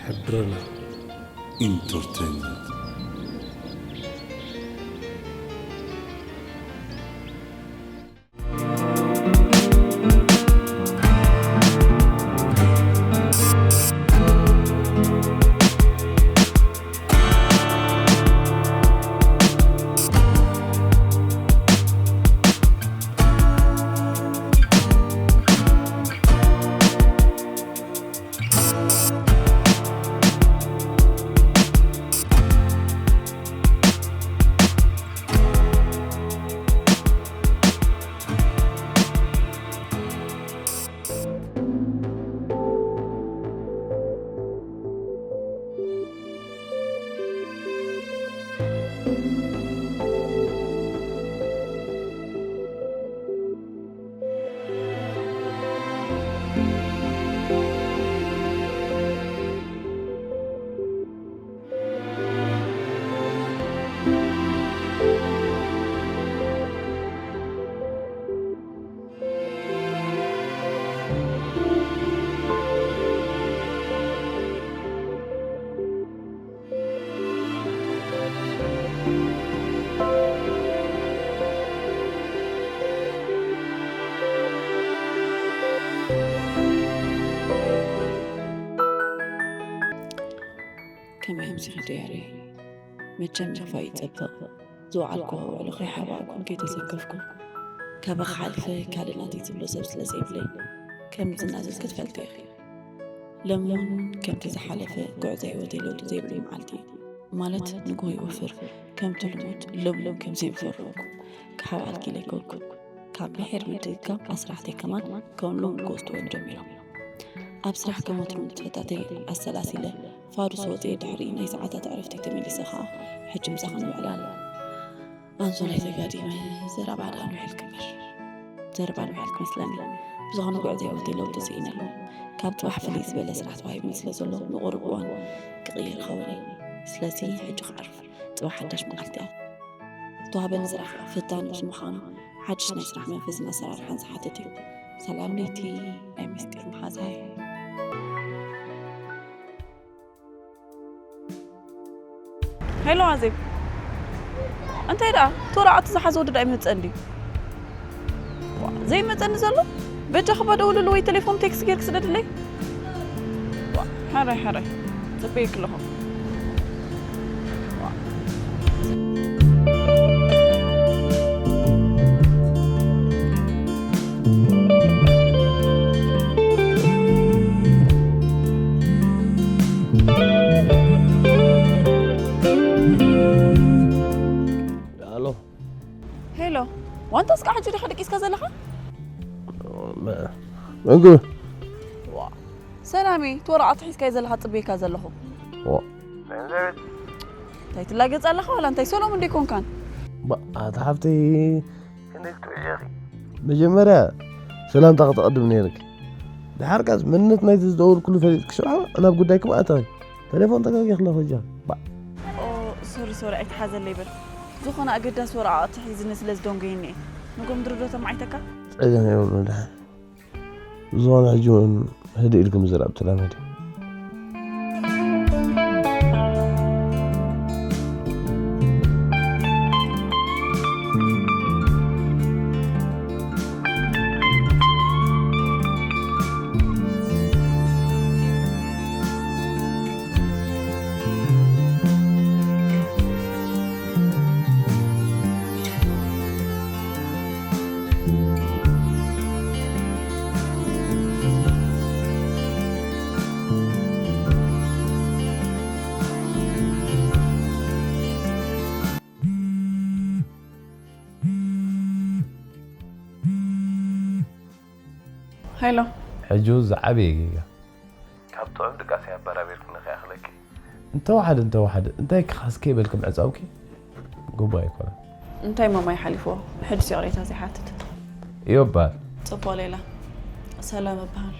ሕድረና ኢንተርቴይንመንት። ከመይ ኣምሲኺ ዲያሪ? መቸም ምኽፋእ ይጸብቕ። ዝወዓልክዎ ውዕሎ ከይሓባእኩን ከይተሰከፍኩን ካባኺ ሓሊፈ ካልእ ናተይ ዝብሎ ሰብ ስለ ዘይብለይ ከም ዝናዘዝኪ ትፈልጢ ኢኺ። ሎሚ እውን ከምቲ ዝሓለፈ ጉዕዞ ህይወተይ ለውጢ ዘይብሉ መዓልቲ እዩ። ማለት ንግሆ ይወፍር፣ ከምቲ ልሙድ ሎሚ እውን ከም ዘይምፈረምኩ ክሓብኣልኪ ኢለ ኣይኮንኩን። ካብ ብሒር ምድግጋም ኣስራሕተይ ከማን ከም ሎሚ ክወስድዎም ጀሚሮም። ኣብ ስራሕ ከም ወትሩ ንጥፈታተይ ኣሰላሲለ ፋዱስ ወፅየ ድሕሪ ናይ ሰዓታት ዕረፍተይ ተመሊሰ ኸዓ ሕጂ ምሳኺ ንምዕላል ኣንሶላይ ተጋዲመ ዘረባ ደኣ ንውዕል ክበር። ዘረባ ንውዕል ክመስለኒ። ብዝኾነ ጉዕዞ ህይወተይ ለውጢ ስኢነ ኣለኹ። ካብ ፅባሕ ፍልይ ዝበለ ስራሕ ተዋሂቡኒ ስለ ዘሎ ንቑሩብ እዋን ክቕየር ይኸውን እዩ። ስለዚ ሕጂ ክዓርፍ። ፅባሕ ሓዳሽ መዓልቲ እያ። ዝተዋህበኒ ስራሕ ፈታኒ ምስ ምዃኑ ሓድሽ ናይ ስራሕ መንፈስን ኣሰራርሓን ዝሓትት እዩ። ሰላም ለይቲ ናይ ምስጢር መሓዛይ። ሄሎ ኣዜብ፣ እንታይ ደኣ እቲ ወረቓቕቲ ዝሓዘ ወዲ ደኣ ይመጸን ድዩ? ዋ፣ ዘይመጸኒ ዘሎ? በጃኺ እባ ደውልሉ ወይ ቴሌፎን ቴክስት ጌርኪ ስደድለይ። ዋ፣ ሕራይ ሕራይ፣ ጽበየኪ ኣለኹ። ዋ። ኣሎ። ሄሎ፣ ዋንታ እስካዕ ሕጂ ዲኻ ደቂስካ ዘለኻ? መ-፣ መግቢ። ዋ፣ ሰላመይ፣ እቲ ወረቓቕቲ ሒዝካዮ ዘለኻ ጽበየካ ዘለኹ። ዋ። እንታይ ትላገጽ ኣለኻ ዋላ እንታይ? ሰሎሙን ዶ ኣይኮንካን? ባ-፣ ኣታ ሓፍተይ፣ ክንደይ ክትውዕዪ ኢኺ? መጀመርያ ሰላምታ ከተቐድም ነይርኪ። ደሓር ካስ መንነት ናይቲ ዝደወልኩሉ ፈሊጥኪ ሽዑ ናብ ጉዳይኪ ምኣተኺ። ቴሌፎን ተጋጊኺ ኣለኺ በጃ። ባዕ። ኦ፣ ሶሪ፣ ሶሪ፣ ኣይትሓዘለይ በል። ዝኾነ ኣገዳሲ ወረቓቕቲ ሒዝኒ ስለ ዝደንጎየኒ እየ። ንጎምድሪ ዶ ተማዓይተካ? ጸገም የብሉን፣ ደሓን። ብዝኾነ ሕጂ እውን ህድእ ኢልኪ ምዝራብ ተላመዲ። ሄሎ። ሕጂ እውን ዝዓበየ ጌጋ። ካብ ጥዑም ድቃስ እየ ኣበራቢርኩ ንኸይኣኽለኪ። እንተወሓደ፣ እንተወሓደ፣ እንታይ ክኻስ ከይበልኪ ምዕጻውኪ ግቡእ ኣይኮነን። እንታይ እሞ ማይ ሓሊፍዎ? ሕድስ ይቕሬታ ዘይሓትት። እዮ እበሃል። ጽቡቕ ሌላ። ሰላም እበሃል።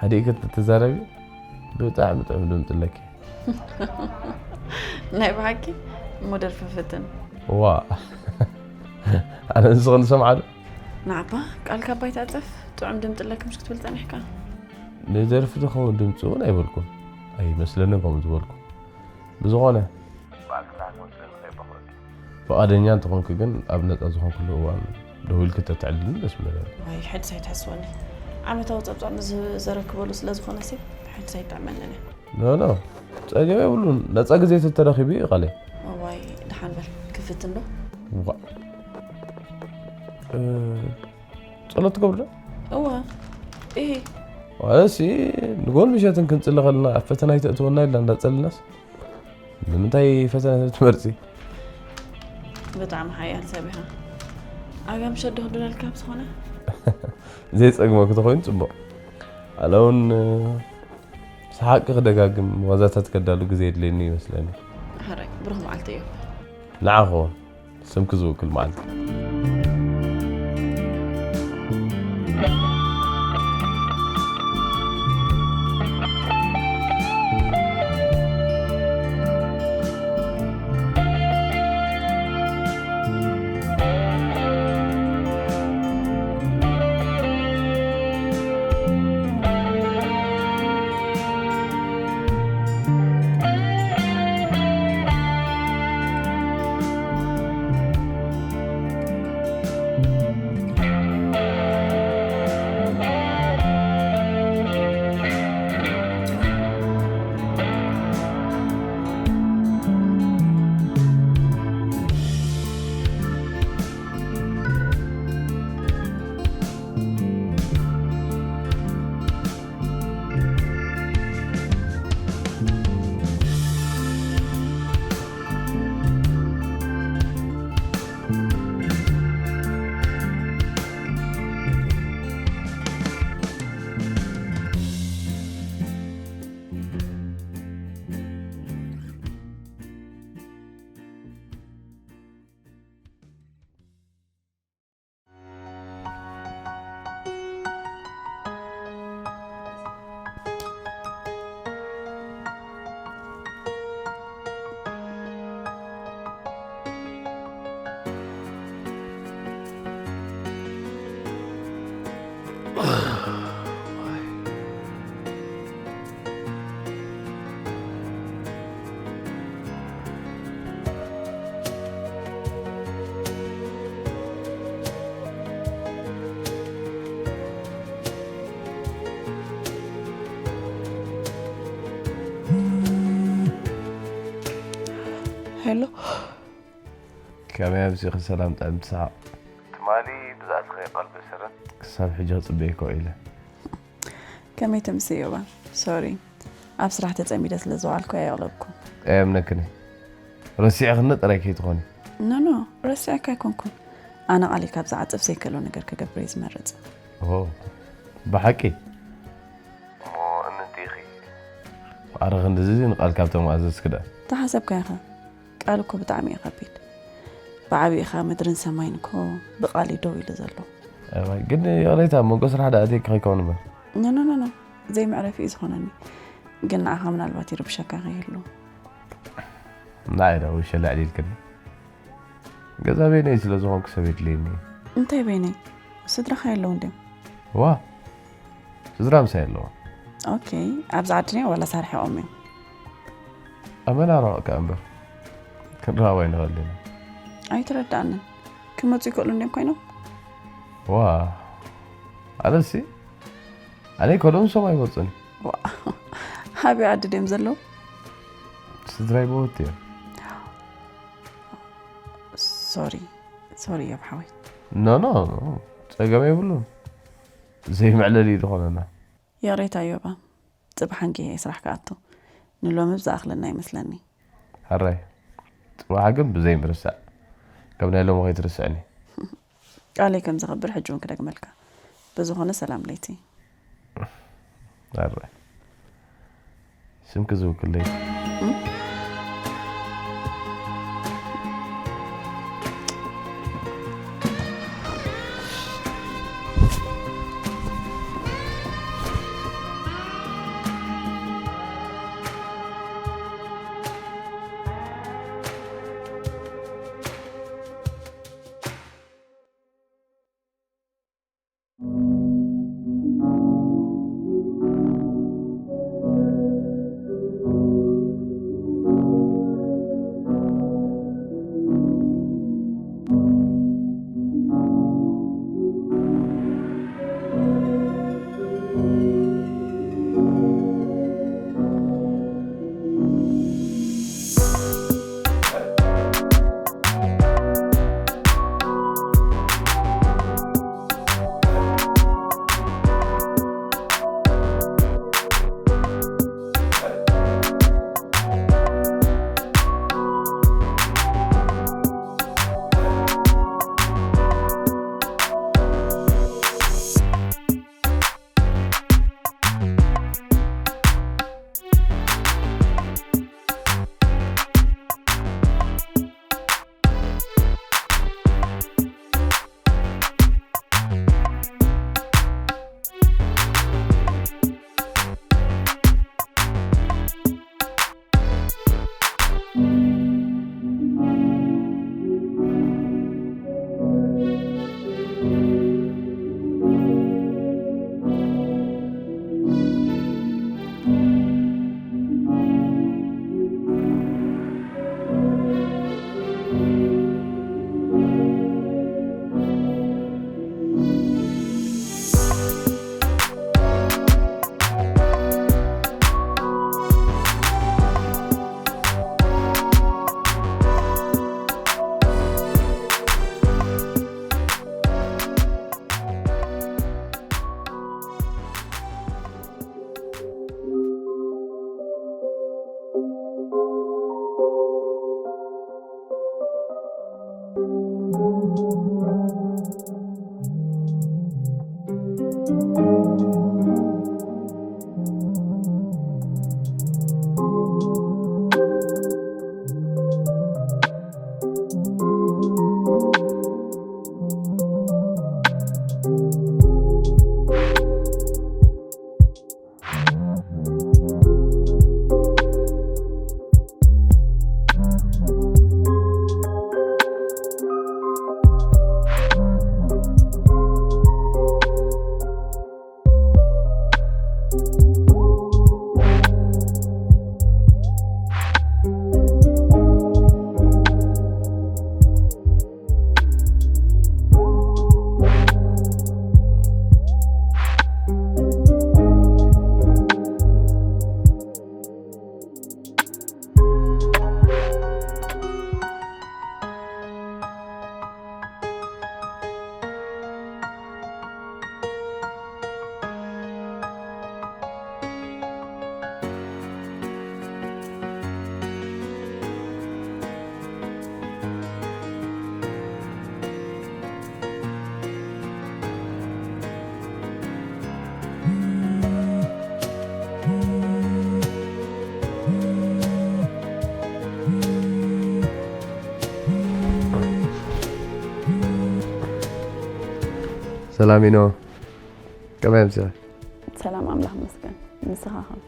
ሓዲእኪ ትዛረቢ? ብጣዕሚ ጥዑም ድምፂ ኣለኪ። ናይ ብሓቂ እሞ ደርፊ ፍትን። ዋ። ኣነ ንስኺ ንሰምዓሉ? ንዓባ ቃል ካብ ባይታ ዕፀፍ ጥዑም ድምፂ ኣለኪ ምሽ ክትብል ፀኒሕካ። ንደርፊ ዝኸውን ድምፂ እውን ኣይበልኩን። ኣይመስለንን ከምኡ ዝበልኩ። ብዝኾነ፣ ፍቓደኛ እንተኾንኪ ግን ኣብ ነፃ ዝኾንኩሉ እዋን ደዊልኪ ተትዕልልኒ ደስ ምበለኒ። ኣይ፣ ሕድስ ኣይትሓስወኒ። ዓመታዊ ጸብጻብ ምስ ዘረክበሉ ስለ ዝኾነ ሲ፣ ሕድስ ኣይጥዕመንን እያ። ኖ፣ ኖ፣ ጸገም የብሉን። ነፃ ግዜ ተተረኺቡ እዩ ቃለይ። እዋይ፣ ደሓን በል። ክፍትን ዶ? ዋእ። እ፣ ጸሎት ትገብሪ ዶ? እወ። እሂ። ዋለሲ ንጎን ምሸትን ክንጽሊ ከለና ኣብ ፈተና ኣይተእትወና ኢልና እንዳጸለናስ ንምንታይ ፈተና ትመርጺ? ብጣዕሚ ሓያል ሰብ ኢኻ። ኣጋ ምሸት ዶ ክድለልካ ብዝኾነ? ዘይጸግመኪ ተኾይኑ ጽቡቕ። ኣለ እውን፣ እ፣ ሰሓቂ ክደጋግም ዋዛታት ከዳሉ ግዜ የድልየኒ ይመስለኒ። ሕራይ፣ ብሩኽ መዓልቲ እዩ። ንዓኹ እውን። ስምኪ ዝውክል መዓልቲ። ሄሎ። ከመይ ኣምሲኺ ሰላም ጥዕምቲ ሰሓቕ? ትማሊ ብዛዕትኺ ቃል በሰረ ክሳብ ሕጂ ክጽበየኪ ውዒለ። ከመይ ትምሲ እዮባ? ሶሪ፣ ኣብ ስራሕ ተጸሚደ ስለ ዝወዓልኩ ኣየቕለብኩ። ኣየምነክን እየ። ረሲዕኽኒ ጥራይ ከይትኾኒ። ኖ፣ ኖ፣ ረሲዐካ ኣይኮንኩን። ኣነ ቃለይ ካብ ዝዓጽፍ ዘይክእሎ ነገር ክገብር እየ ዝመርጽ። ኦ፣ ብሓቂ? እሞ እምንቲ ኢኺ? ኣረ ክንድዚ ንቃል ካብቶም ኣዘዝኪ ደኣ። ተሓሰብካዮ ኢኻ። ቃል እኮ ብጣዕሚ እዩ ከቢድ። ብዓቢኡ ኸኣ ምድርን ሰማይን እኮ ብቓል እዩ ደው ኢሉ ዘሎ። እዋይ፣ ግን ይቕሬታ፣ መንጎ ስራሕ ደኣ ኣትየኪ ከይከውን እምበር። ኖ፣ ኖ፣ ኖ፣ ኖ። ዘይመዕረፊ እዩ ዝኾነኒ። ግን ንዓኻ ምናልባት ይርብሸካ ከይህሉ። ንዓይ ደኣ ውሸላ ኣዕሊልክኒ። ገዛ በይነይ ስለ ዝኾንኩ ሰብ የድልየኒ እዩ። እንታይ በይነይ? ስድራኻ የለውን ድዮም? ዋ፣ ስድራ ምሳይ ኣለዋ። ኦኬ፣ ኣብዚ ዓዲ ድዮም ዋላስ ኣርሒቖም እዮም? ኣመና ርሑቕ ከኣ እምበር፣ ክንረኸብ ኣይንኽእልን ኢና። ኣይተረድኣንን። ክመጹ ይኽእሉ እንድዮም ኮይኖም? ዋ፣ ኣነሲ፣ ኣነ ኣይከዶም ንሶም ኣይመጹን። ዋ፣ ኣበይ ዓዲ ድዮም ዘለዉ? ስድራይ ብወት እዮም። ሶሪ፣ ሶሪ እዮም ሓወይ። ኖ፣ ኖ፣ ኖ፣ ጸገም የብሉን። ዘይመዕለሊ እዩ ዝኾነና። ይቕሬታ እዮባ፣ ጽባሕ ኣንጊሀ እየ ስራሕ ክኣቱ። ንሎሚ ብዝኣኽለና ይመስለኒ። ሕራይ፣ ጽባሕ ግን ብዘይ ምርሳዕ። ከም ናይ ሎሚ ከይትርስዕኒ። ቃለይ ከም ዘኽብር ሕጂ እውን ክደግመልካ። ብዝኾነ ሰላም ለይቲ። ኣረ። ስምኪ ዝውክል ለይቲ። እም? ሰላሚኖ፣ ከመይ ኣምሲኻ? ሰላም ኣምላኽ መስገን። ንስኻ ኸም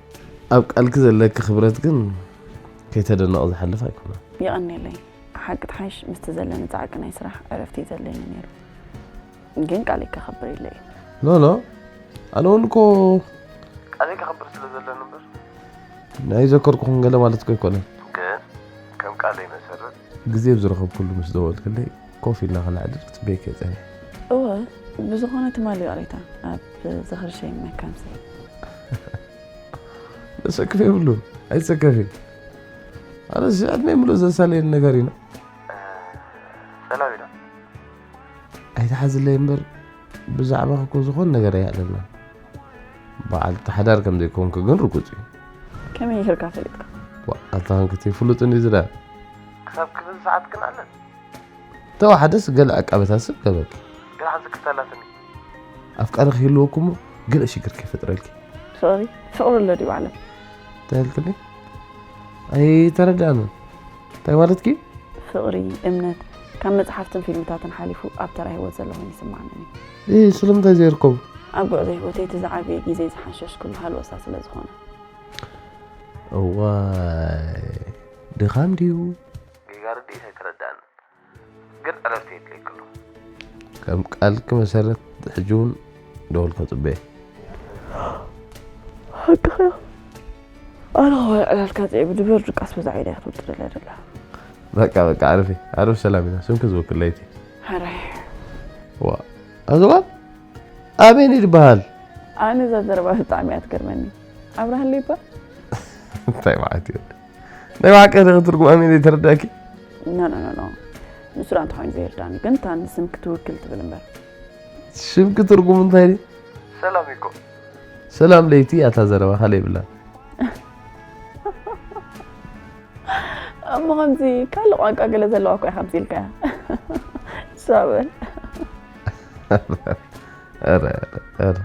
ኣብ ቃልኪ ዘለኪ ክብረት ግን ከይተደነቐ ዝሓልፍ ኣይኮነን። የቐንየለይ። ሓቂ ትሓይሽ ምስቲ ዘለኒ ጻዕቂ ናይ ስራሕ ዕረፍቲ ዘድለየኒ ነይሩ። ግን ቃለይ ከኸብር ኢለ እየ። ኖ ኖ፣ ኣነ እውን እኮ ቃለይ ከኸብር ስለ ዘለኒ እምበር ናይ ዘከርኩኹን ገለ ማለት እኮ ኣይኮነን። ግን ከም ቃለይ መሰረት ግዜ ብዝረኸብኩሉ ምስ ደወልክለይ ኮፍ ኢልና ከነዕልል ክጽበየኪ እየ ጸኒሐ። እወ፣ ብዝኾነ ትማሊ ይቕሬታ ኣብ ዝኽርሸይ መካንሲ። ዘሰክፍ የብሉን፣ ኣይትሰከፊ። ኣነስ ዕድመይ ምሉእ ዘሳለየኒ ነገር ኢና። ሰላም ኢና። ኣይትሓዝለይ እምበር ብዛዕባኺ እኮ ዝኾነ ነገር ኣይኣለና። በዓልቲ ሓዳር ከም ዘይኮንኪ ግን ርጉጽ እዩ። ከመይ ጌርካ ፈሊጥካ? ዋ፣ ኣታ ክንክቲ ፍሉጥ እንዲ ዝዳ። ክሳብ ክብል ሰዓት ግን ኣለን። ተዋሓደስ ገለ ዕቃበታት ስብ ገበርኪ። ገለ ሓንቲ ክፍታ ኣላትኒ። ኣፍቃሪ ክህልወኩ እሞ ገለ ሽግር ከይፈጥረልኪ። ፍቕሪ፣ ፍቕሪ ኣሎ ድዩ ዓለም? እንታይ ኢልክኒ? ኣይተረዳእንን። እንታይ ማለትኪ? ፍቕሪ፣ እምነት፣ ካብ መጽሓፍትን ፊልምታትን ሓሊፉ ኣብ ተራ ህይወት ዘሎ ኮይኑ ይስምዓኒ እዩ። እ፣ ስለምንታይ ዘይርከቡ? ኣብ ጉዕዞ ህይወተይ እቲ ዝዓበየ ግዜ ዝሓሸሽኩሉ ሃልወሳ ስለ ዝኾነ። እዋይ፣ ድኻም ድዩ? ጌጋ ርድኢት ኣይተረድኣንን፣ ግን ዕረፍቲ የድልየኪ ኣሎ። ከም ቃልኪ መሰረት ሕጂ እውን ደወል ከጽበየ። ሓቅኻ። ኣነ ኸ ዕላልካ ጽዒቡ ድበር ድቃስ በዛ ዓይዳ ክትብል ትደልያ ደላ። በቃ በቃ፣ ኣረፊ ኣረፍ፣ ሰላም ኢና። ስምኪ ዝውክል ለይቲ። ሕራይ። ዋ፣ ኣዞባ ኣበይን ይድበሃል? ኣነ እዛ ዘረባ ብጣዕሚ እያ ትገርመኒ። ኣብርሃለይ ይባል። እንታይ ማለት እዩ? ናይ ብሓቂ ርኺ ትርጉም ኣሜን ዘይተረዳእኪ? ኖ ኖ ኖ ኖ። ንሱ ደኣ እንተኾይኑ ዘይርዳእኒ፣ ግን እታ ንስምኪ ትውክል ትብል እምበር። ሽምኪ ትርጉም እንታይ ድዩ? ሰላም እኮ። ሰላም ለይቲ፣ ኣታ ዘረባ ካልእ የብላን። እሞ ከምዚ ካልእ ቋንቋ ገለ ዘለዋ እኮ እያ ከምዚ ኢልካያ። ሳበል። ኧረ ኧረ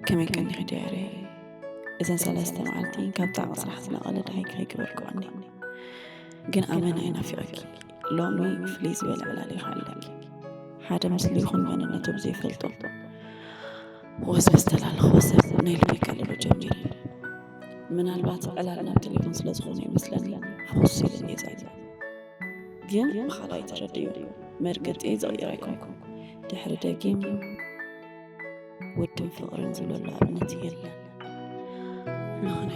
ከመይ ቀኒኺ ዲያሪ? እዘን ሰለስተ መዓልቲ ካብ ጣዕሚ ስራሕ ዝነቐለ ደሃይ ከይግበርክወኒ። ግን ኣመና ይናፊቐኪ። ሎሚ ፍልይ ዝበለ ዕላል ኢኻ ኣለኪ። ሓደ ምስሊ ይኹን መንነቱ ብዘይፈልጦ ወስበስ ተላለኹ ሰብ ናይ ልበይ ከልሉ ጀሚረ። ምናልባት ዕላል ናብ ቴሌፎን ስለ ዝኾነ ይመስለኒ ፍኹስ ኢለ እየ ዘዕልል። ግን ብኻልኣይ ተረዲኡ መርገጺ ዝቕይር ኣይኮንኩን። ድሕሪ ደጊም ውድን ፍቕርን ዝብለሉ ኣብነት የለን። ዝኾነ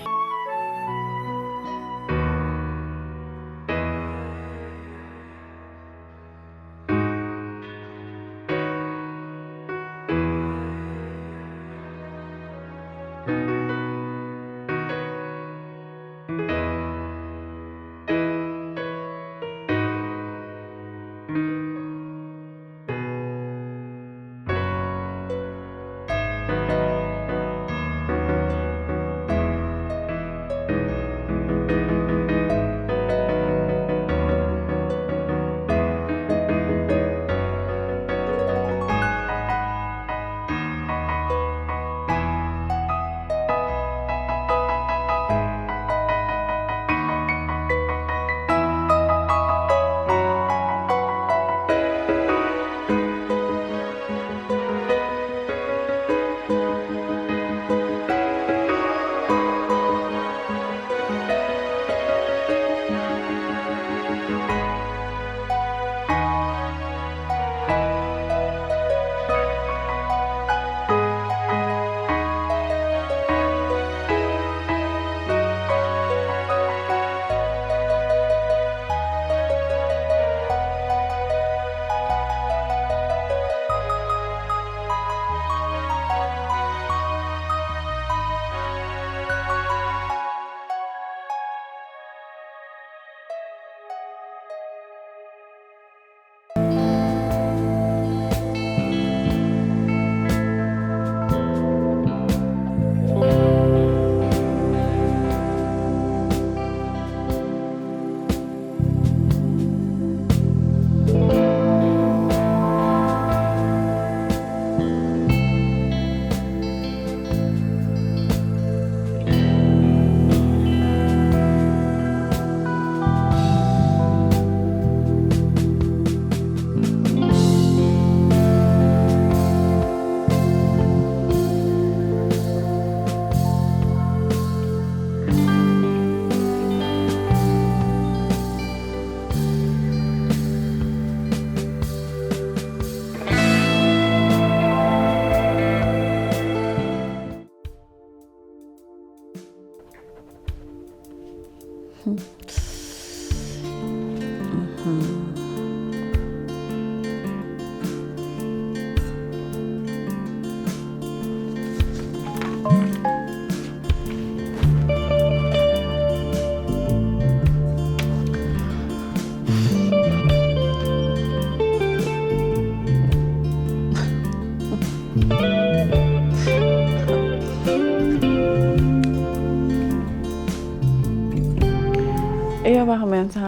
ከመይ ኣምሳኻ?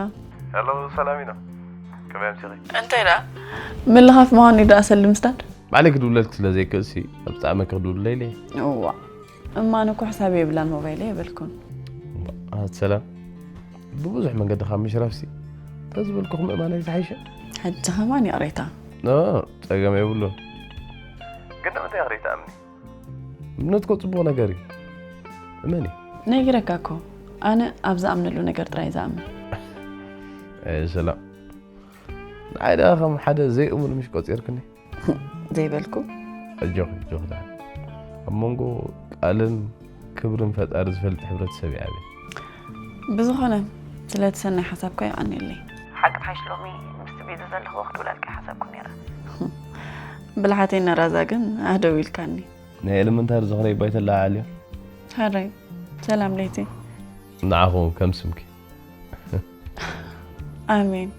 ሄሎ ሰላም ኢና። ከመይ ኣምሲኺ? እንታይ ደኣ? ምልኻፍ ምዃኑ እዩ ደኣ ሰልዲ ምስዳድ? ባዕለይ ክድውለልኪ ስለ ዘይክእልሲ ኣብ ጣዕመ ክድውልለይ ኢለ። እዋ እማ ኣነ እኮ ሕሳብ የብላን ሞባይለይ የበልኩን። ኣት ሰላም ብብዙሕ መንገዲ ካብ ምሽራፍሲ ተዝበልኩኹ ምእማነይ ዝሓይሸ። ሕጂ ኸማን ይቕሬታ። ኖ ጸገም የብሉን። ግን ንምንታይ ይቕሬታ ኣምኒ? እምነት እኮ ጽቡቕ ነገር እዩ። እመኒ። ነጊረካ እኮ ኣነ ኣብ ዝኣምነሉ ነገር ጥራይ ዝኣምን። ሰላም ንዓይ ደኣ ከም ሓደ ዘይእሙን ምሽ ቆጺርክኒ። ዘይበልኩ። ኣጆኺ ኣጆኺ ደኣ ኣብ መንጎ ቃልን ክብርን ፈጣሪ ዝፈልጥ ሕብረተሰብ ይኣብየ። ብዝኾነ ስለቲ ሰናይ ሓሳብካ የቐንየለይ። ሓቂ ሓይሽ ሎሚ ምስቲ ቤዛ ዘለኽዎ ክድውለልካ ሓሰብኩ ነይረ። ብልሓተይ ነራዛ ግን ኣህደው ኢልካኒ። ናይ ኤለመንታሪ ዝኽረይ ባይተለዓዓልዮ። ሃረይ ሰላም ለይቲ። ንዓኹም ከም ስምኪ። ኣሜን።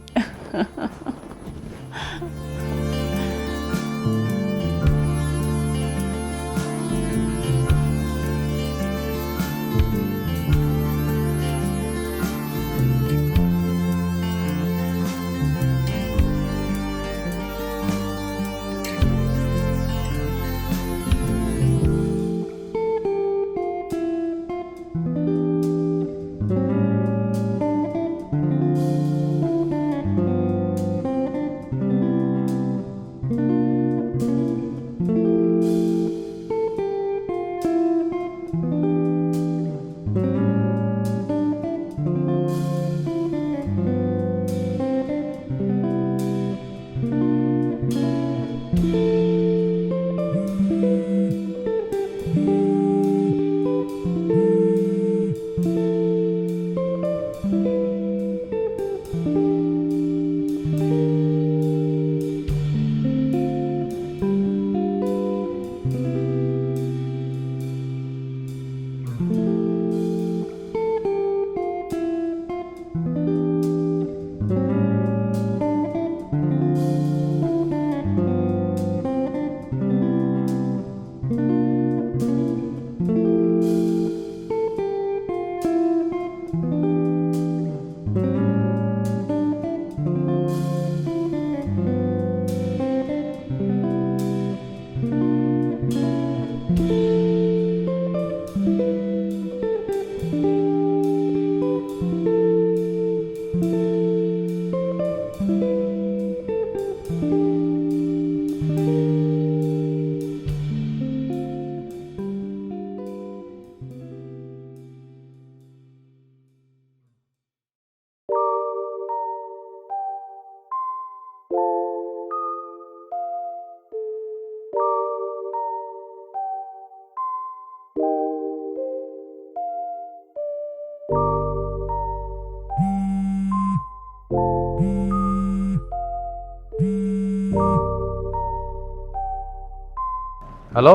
ሃሎ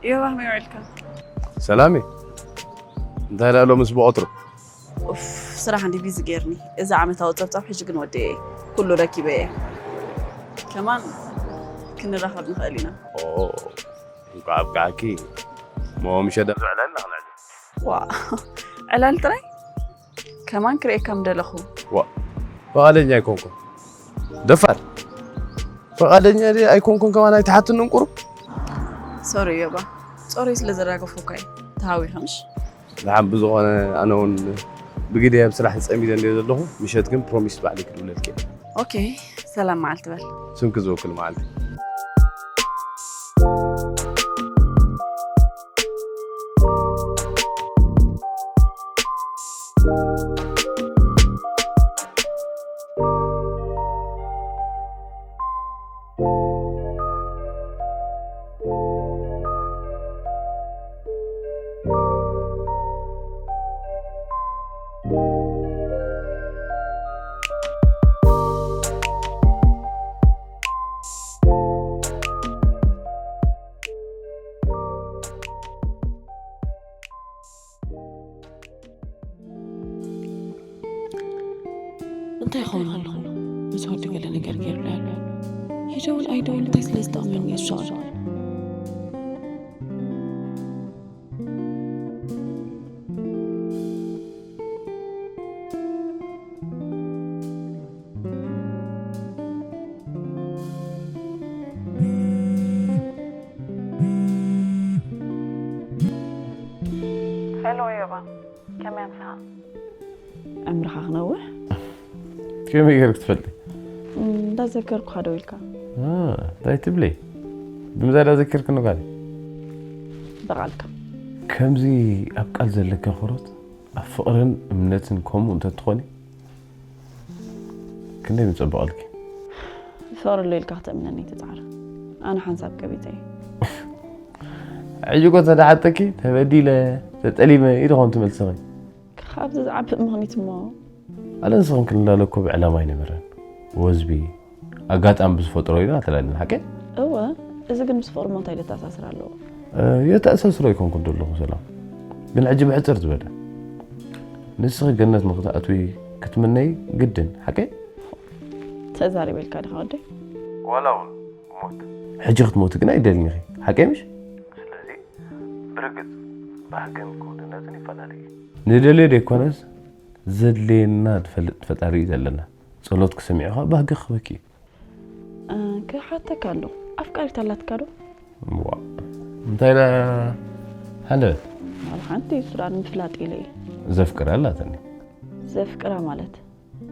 ዮባ ከመይ ውዒልካ? ሰላም እዩ። እንታይ ደኣ ሎምስ ብቐትሩ? ኡፍ ስራሕ እንዲ ቢዚ ጌርኒ። እዚ ዓመታዊ ጸብጻብ ሕጂ ግን ወዲኤ ኩሉ ረኪበ እየ። ከማን ክንራኸብ ንኽእል ኢና። ኦ እንኳዕ ኣብቅዓኪ። እሞ ምሸት ደኣ ዕላል ኢና ክነዕልል። ዋ ዕላል ጥራይ? ከማን ክርእየካ ምደለኹ። ዋ ፍቓደኛ ኣይኮንኩን። ደፋር ፍቓደኛ ድየ ኣይኮንኩን ከማን ኣይትሓትንን ቁሩብ። ሶሪ ዮባ ጾረይ ስለ ዘራገፍኩካ እየ። ተሃዊኸ ምሽ? ደሓን ብዝኾነ ኣነ እውን ብግደይ ኣብ ስራሕ ተጸሚደ እንድየ ዘለኹ። ምሸት ግን ፕሮሚስ ባዕለይ ክድውለልኪ እየ። ኦኬ ሰላም መዓልቲ በል። ስምኪ ዝውክል መዓልቲ። እንታይ ይኸውን ኣሎ? ነቲ ወዲ ገለ ነገር ገይሩሉ ኣሎ። ይደውል ኣይደውል እንታይ ስለ ዝጠቕመኒ እሱ? ዕምርኻ ክነውሕ ከመይ ገይርክ ትፈልጢ? እንዳዘከርኩኻ ደው ኢልካ እንታይ ትብለይ? ብምዛ ዳዘከርክኒ ጓል ብቓልካ ከምዚ ኣብ ቃል ዘለኪ ኣኽብሮት ኣብ ፍቕርን እምነትን ከምኡ እንተትኾኒ ክንደይ ምጸበቐልኪ። ይፈቕረሎ ኢልካ ክተእምነኒ ትጽዓር። ኣነ ሓንሳብ ቀቢጸ እየ። ሕጂ እኮ እንተ ደሓተኪ ተበዲለ ተጠሊመ ኢድኾን ትመልሰኺ። ካብዚ ዝዓብእ ምኽኒት እሞ ኣነ ንስኽን ክንላለ እኮ ብዕላማ ኣይነበረን። ወዝቢ ኣጋጣሚ ብዝፈጥሮ ኢና ተላልና ሓቂ። እወ፣ እዚ ግን ምስ ፍቕሪ ሞንታይ ልተኣሳስር ኣለዎ? የተኣሳስሮ ኣይኮንኩን ዘለኹ ሰላም። ግን ሕጂ ብሕፅር ዝበለ ንስኺ ገነት ንክትኣትዊ ክትምነይ ግድን ሓቂ። ተዛሪበልካ ዲኻ ወደይ? ዋላ እውን ሞት ሕጂ ክትሞቲ ግን ኣይደልን ኢኺ ሓቂ ምሽ? ስለዚ ብርግፅ ባህግን ክውንነትን ይፈላለ እዩ። ንደልዮ ደይኮነስ ዘድልየና ዝፈልጥ ፈጣሪ እዩ ዘለና። ጸሎት ክሰሚዑኻ ባህጊ ክህበኪ እዩ። ክሓተካ ኣሎ። ኣፍቃሪት ኣላትካ ዶ? ዋ እንታይ ዳ ሃንደበት ኣብ ሓንቲ ሱዳን ምፍላጥ ኢለ እየ። ዘፍቅራ ኣላትኒ። ዘፍቅራ ማለት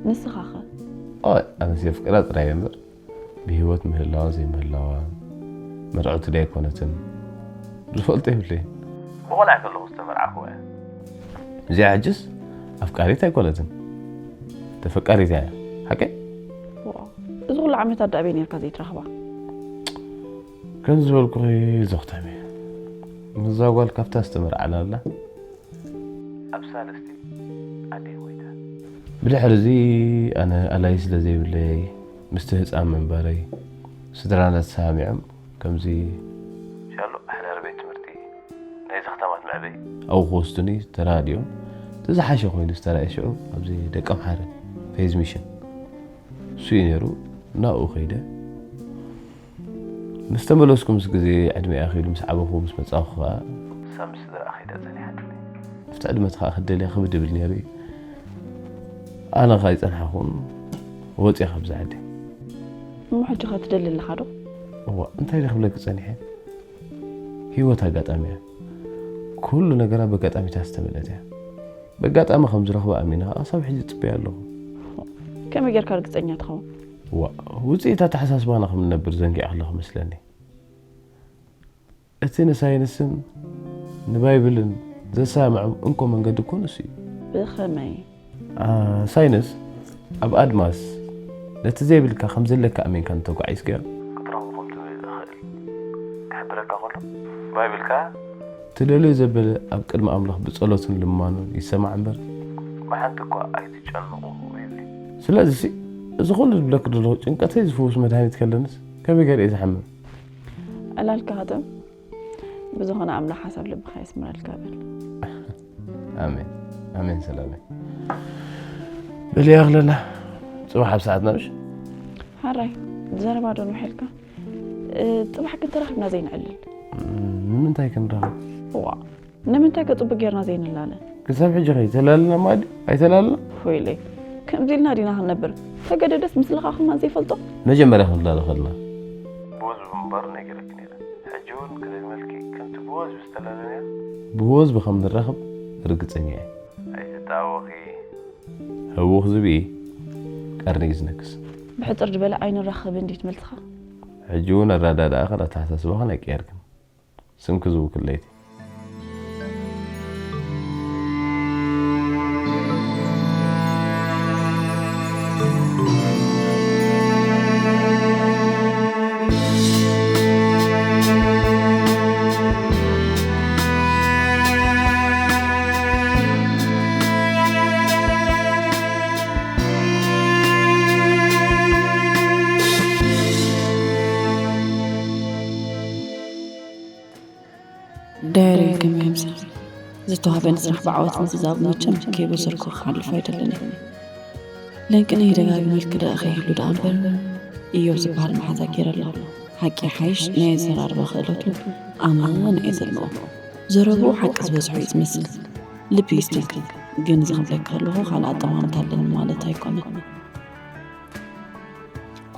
ንስኻ ኸ? ኣይ ኣነስ የፍቅራ ጥራይ እየ እምበር ብህይወት ምህላዋ ዘይምህላዋ መርዕውቲ ዶ ኣይኮነትን ዝፈልጦ የብለይን። ብቆልዓ ከለኹ ዝተመርዓኹዋ እያ። እዚኣ ሕጅስ ኣፍቃሪት ኣይኮነትን ተፈቃሪት እያ ሓቀይ? ዋው፣ እዚ ኩሉ ዓመት ኣዳኣበይ ነርካ ዘይትረኽባ? ከም ዝበልኩኺ ዘኽተሚ ምዛ ጓል ካብታ ዝተመርዓናላ ኣብ ሳልስቲ ኣደይ ሞይታ። ብድሕሪ እዚ ኣነ ኣላይ ስለ ዘይብለይ ምስቲ ህፃን ምንባረይ ስድራና ተሰማሚዖም ከምዚ ሻሎ ኣሕዳሪ ቤት ትምህርቲ ናይዚ ከተማ ትምዕበይ። ኣብኡ ክወስዱኒ ተራድዮም እቲ ዝሓሸ ኮይኑ ዝተራእየ ሽዑ ኣብዚ ደቀምሓረ ፌዝ ሚሽን እሱ እዩ ነይሩ። ናብኡ ከይደ ምስ ተመለስኩ ምስ ግዜ ዕድመ ኣኺሉ ምስ ዓበኹ ምስ መጻኹ ከኣ ሳብ ምስ ስድራ ከይዳ ጸኒሓትኒ። ኣብቲ ዕድመ እቲ ከኣ ክደልያ ክብድ ይብል ነይሩ እዩ። ኣነ ከኣ ኣይጸንሓኹን ወጺኣ ካብዚ ዓዲ። እሞ ሕጂ ከ ትደሊ ኣለኻ ዶ? እዋ እንታይ ደ ክብለኪ ጸኒሐ? ህይወት ኣጋጣሚ እያ። ኩሉ ነገራ በጋጣሚታት ዝተመልአት እያ። በጋጣሚ ከም ዝረኽባ ኣሚና ከኣ ሳብ ሕጂ ጽበያ ኣለኹ። ከመይ ጌርካ ርግጸኛ ትኸውን? ዋ ውፅኢት ኣተሓሳስባና ከም ንነብር ዘንጊዐ ከለኹ መስለኒ። እቲ ንሳይንስን ንባይብልን ዘሰማምዖም እንኮ መንገዲ እኮ ንሱ እዩ። ብኸመይ? ሳይንስ ኣብ ኣድማስ ነቲ ዘይብልካ ከም ዘለካ ኣሚንካ እንተጓዒዝካዮ ክትረኽቦ ከም ትኽእል ክሕብረካ ከሎ ባይብልካ ትደልዮ ዘበለ ኣብ ቅድሚ ኣምላኽ ብጸሎትን ልማኑን ይሰማዕ እምበር ብሓንቲ እኳ ኣይትጨንቑ ይብል። ስለዚ እዚ ኩሉ ዝብለክ ዘለኹ ጭንቀተይ ዝፍውስ መድሃኒት ከለንስ ከመይ ገይረ እየ ዝሓምም? ዕላልካ ሃተም ብዝኾነ ኣምላኽ ሓሳብ ልብኻ የስምረልካ በል። ኣሜን ኣሜን ሰላመይ። በልያ ክለና ጽባሕ ኣብ ሰዓትና ምሽ ሓራይ ዘረባ ዶ ንውሐልካ? ጽባሕ ግን ተራኺብና ዘይንዕልል። ንምንታይ ክንራኸብ? ዋ ንምንታይ ከ ጽቡቅ ጌርና ዘይንላለ? ክሳብ ሕጂ ከ ይተላልና ማዲ ኣይተላልና? ሆይለይ ከምዚ ኢልና ዲና ክንነብር? ተገደደስ ምስልኻ ክማን ዘይፈልጦ? መጀመርያ ክንላለ ከልና ብወዝቢ ምንባሩ ነጊረኪ ነይረ። ሕጂ እውን ክደግመልኪ ከምቲ ብወዝቢ ዝተላለናዮ ብወዝቢ ከም ንራኸብ ርግጸኛ እየ። ኣይትጣወኺ። ህውኽ ዝብኢ ቀርኒ እዩ ዝነክስ። ብሕጽር ዝበለ ኣይንራኸብን ድዩ ትምልስኻ? ሕጂ እውን ኣረዳድኣኽን ኣተሓሳስባኽን ኣይቀየርክን። ስምኪ ዝውክል ለይቲ። ዳይሪ ከመይ ምሳል ዝተዋህበኒ ስራሕ ብዓወት ምዝዛብ መቸም ከይበሰርኩ ክሓልፍ ኣይደልን እየ። ለንቅነ ይደጋግመልክ ደኣ ከይህሉ ደኣ እምበር እዮብ ዝበሃል መሓዛ ገይረ ኣለኹ። ሓቂ ሓይሽ ናይ ኣዘራርባ ክእለቱ ኣማን እየ ዘለዎ። ዘረብኡ ሓቂ ዝበዝሖ እዩ ዝመስል። ልቢ ይስደክ ግን ዝኽብለካ ኣለኹ ካልእ ኣጠማምታ ኣለኒ ማለት ኣይኮነን።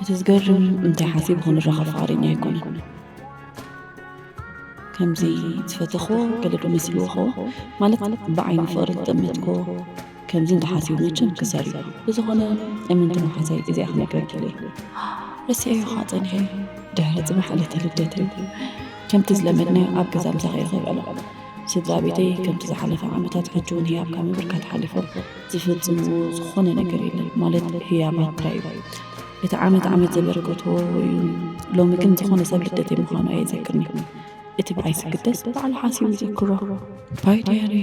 እቲ ዝገርም እንታይ ሓሲቡ ክንራኸብ ፍቓደኛ ኣይኮነን። ከምዚ ዝፈተኽዎ ገለ ዶ መሲልዎ ኸውን ማለት ብዓይኒ ፍቕሪ ዝጠመትክዎ ከምዚ እንተሓሲቡ መቸም ክሳር እዩ። ብዝኾነ እምንቲ መሓዛይ እዚኣ ክነግረኪ ኢለ እየ። ረሲዐዮ ከዓ ጸኒሐ። ድሕሪ ጽባሕ ዕለተ ልደት እዩ። ከምቲ ዝለመድናዮ ኣብ ገዛ ምሳኺ ኢኺ ክብዕሎ። ስድራ ቤተይ ከምቲ ዝሓለፈ ዓመታት ሕጂ እውን ህያብ ካብ ምብርካት ሓሊፎም ዝፍጽምዎ ዝኾነ ነገር የለን፣ ማለት ህያባት ጥራይ እዩ። እቲ ዓመት ዓመት ዘበርከትዎ እዩ። ሎሚ ግን ዝኾነ ሰብ ልደተይ ምዃኑ ኣየዘክርን እዩ። እቲ ብኣይ ዝግደስ ባዕሉ ሓሲቡ ይዘክሮ። ባይ ዲያሪ።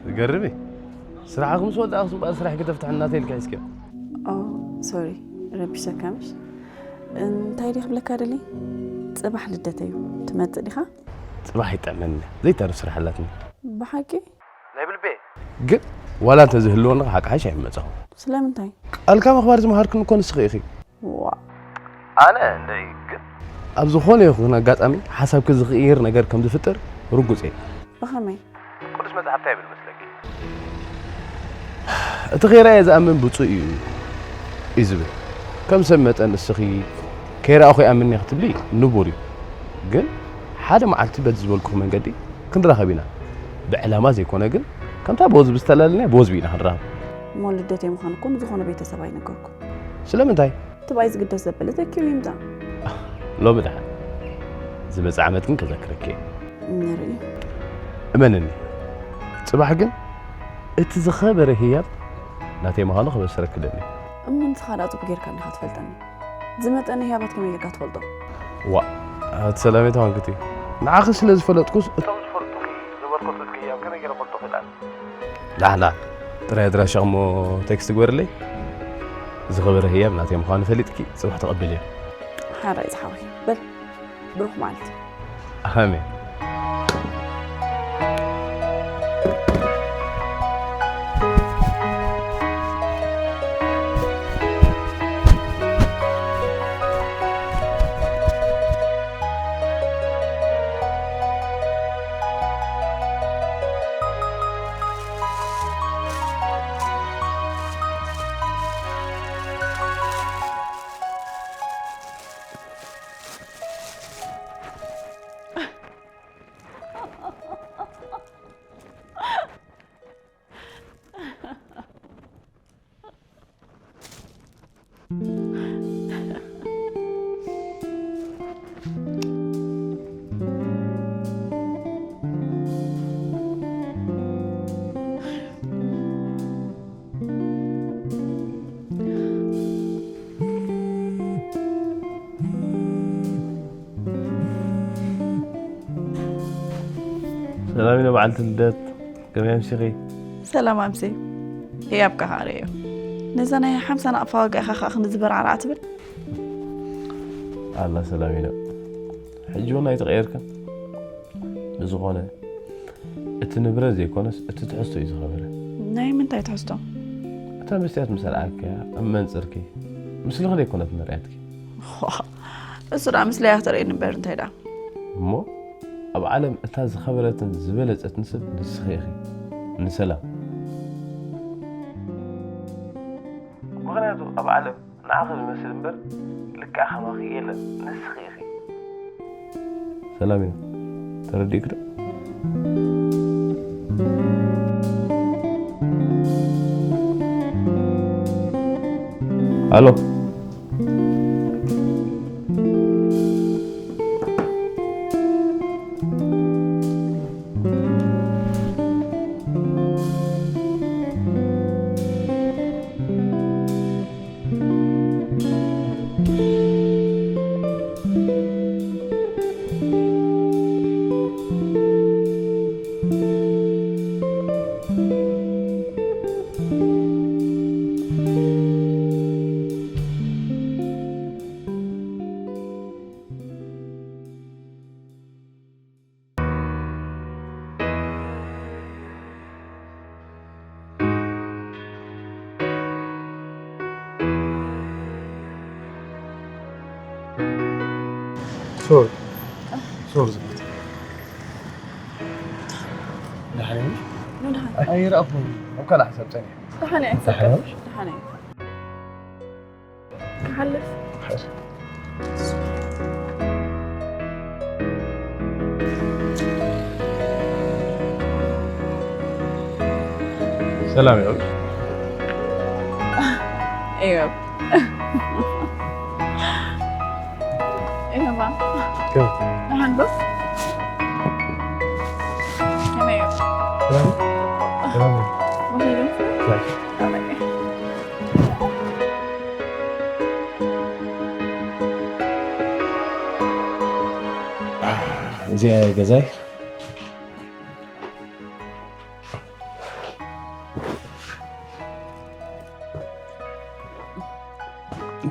ዝገርም እዩ። ስራሕኩም ምስ ወዳእኩም በኣ ስራሕ ክተፍትሐና ተይልካ እስኪ። ኦ፣ ሶሪ፣ ረቢሸካ ምሽ? እንታይ ድየ ክብለካ ደሊ? ጽባሕ ልደተይ እዩ። ትመጽእ ዲኻ? ጽባሕ ይጥዕመኒ። ዘይተርፍ ስራሕ ኣላትኒ። ብሓቂ? ናይ ብልቤ። ግን ዋላ እንተዝህልወኒ ሓቂ ሓይሽ ኣይመጻኹ። ስለምንታይ? ቃልካ ምኽባር ዝመሃርክኒ እኮ ንስኺ ኢኺ። ዋ። ኣነ እንደ ግን ኣብ ዝኾነ ይኹን ኣጋጣሚ ሓሳብኪ ዝቕይር ነገር ከም ዝፍጠር ርጉጽ እየ። ብኸመይ? ቅዱስ መጽሓፍ እንታይ ይብል መስለኪ? እቲ ከይረኣየ ዝኣምን ብፁዕ እዩ እዩ ዝብል። ከም ሰብ መጠን እስኺ ከይረኣኹ ይኣምን እየ ክትብሊ ንቡር እዩ። ግን ሓደ መዓልቲ በቲ ዝበልኩኺ መንገዲ ክንራኸብ ኢና። ብዕላማ ዘይኮነ ግን ከምታ ብወዝቢ ዝተላለናያ ብወዝቢ ኢና ክንራኸብ። እሞ ልደተይ ምዃኑ እኮ ንዝኾነ ቤተሰብ ኣይነገርኩን። ስለምንታይ? እቲ ብኣይ ዝግደስ ዘበለ ዘኪሩ ይምጻእ። ሎሚ ደሓን። ዝመጽእ ዓመት ግን ከዘክረኪ እየ። ንርኢ። እመንኒ። ጽባሕ ግን እቲ ዝኸበረ ህያብ ናተይ ምዃኑ ከበስረኪ ደሊ። እሞ ንስኻ ደኣ ጽቡቕ ጌርካ እንዲኻ ትፈልጠኒ። ዝመጸኒ ህያባት ከመይ ጌርካ ትፈልጦ? ዋእ፣ ኣቲ ሰላሜታ ዋንክቲ። ንዓኺ ስለ ዝፈለጥኩስ እቶም ዝፈልጡኺ ዘበርከቱልኪ ህያብ ከመይ ጌረ ክፈልጦ ክእል? ዳሕና ጥራይ ኣድራሻ እሞ ቴክስት ግበርለይ። ዝኸበረ ህያብ ናተይ ምዃኑ ፈሊጥኪ ጽባሕ ተቐበልዮ። ሓራይ ዝሓወይ። በል፣ ብሩኽ መዓልቲ። ኣሜን። ሰላም ኢለ በዓልቲ ልደት፣ ከመይ ኣምሲኺ? ሰላም ኣምሲ። ህያብካ ከኣ ርእዮ። ነዛ ናይ ሓምሳ ናቕፋ ዋጋ ኢኻ ከኣ ክንዲ ዝበርዓርዓ ትብል? ኣላ ሰላም ኢለ። ሕጂ እውን ኣይተቐየርክን። ብዝኾነ፣ እቲ ንብረት ዘይኮነስ፣ እቲ ትሕዝቶ እዩ ዝኸበረ። ናይ ምንታይ ትሕዝቶ? እታ መስትያት ምስ ኣርኣክያ፣ ኣብ መንጽርኪ፣ ምስልኺ ዘይኮነት መርኣያትኪ። ዋ፣ እሱ ደኣ ምስለይ እያ ተርእየኒ እምበር እንታይ ደኣ? እሞ፣ ኣብ ዓለም እታ ዝኸበረትን ዝበለጸትን ሰብ ንስኺ ኢኺ። ንሰላም። ምኽንያቱ ኣብ ዓለም ንዓኺ ዝመስል እምበር ልክዕ ከማኺ የለን፣ ንስኺ ኢኺ። ሰላም ኢና። ተረዲእኪ ዶ? ኣሎ። ሶሪ። ሶሪ ዝብት። ደሓን እዩ? ኖ፣ ደሓን። ኣይረኣኹን። ኣብ ካልእ ሓሳብ ጸኒሐ። ደሓን እየ፣ ደሓን። ኣይትሰከፍ። ደሓን እየ። ክሓልፍ። ሓስ- ሰላም ይበል። እዮብ። እዮባ። ደሓን ዶ? ከመይ እዩ? ሰላም? ሰላም። ወሲዱ? ሰላም። እዚኣ ገዛይ።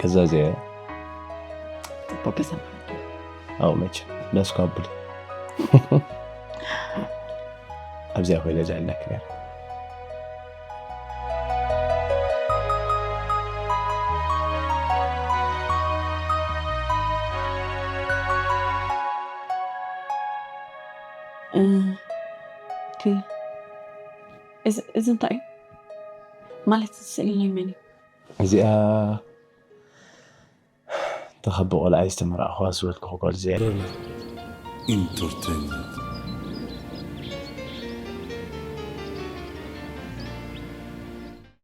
ገዛ እዚኣ። ጽቡቅ ገዛ። ኣው መቸ ደስ ካብሉ። ኣብዚኣ ኮይነ ዘዕለክ ነር። እ፣ እቲ፣ እዚ፣ እዚ እንታይ እዩ? ማለት፣ እዚ ስእሊ ናይ መን እዩ? እዚኣ ተኸቢ ቆልዓ ዝተመርዓኹዋ ዝበልኩ ጓል እዚኣ። Entertainment.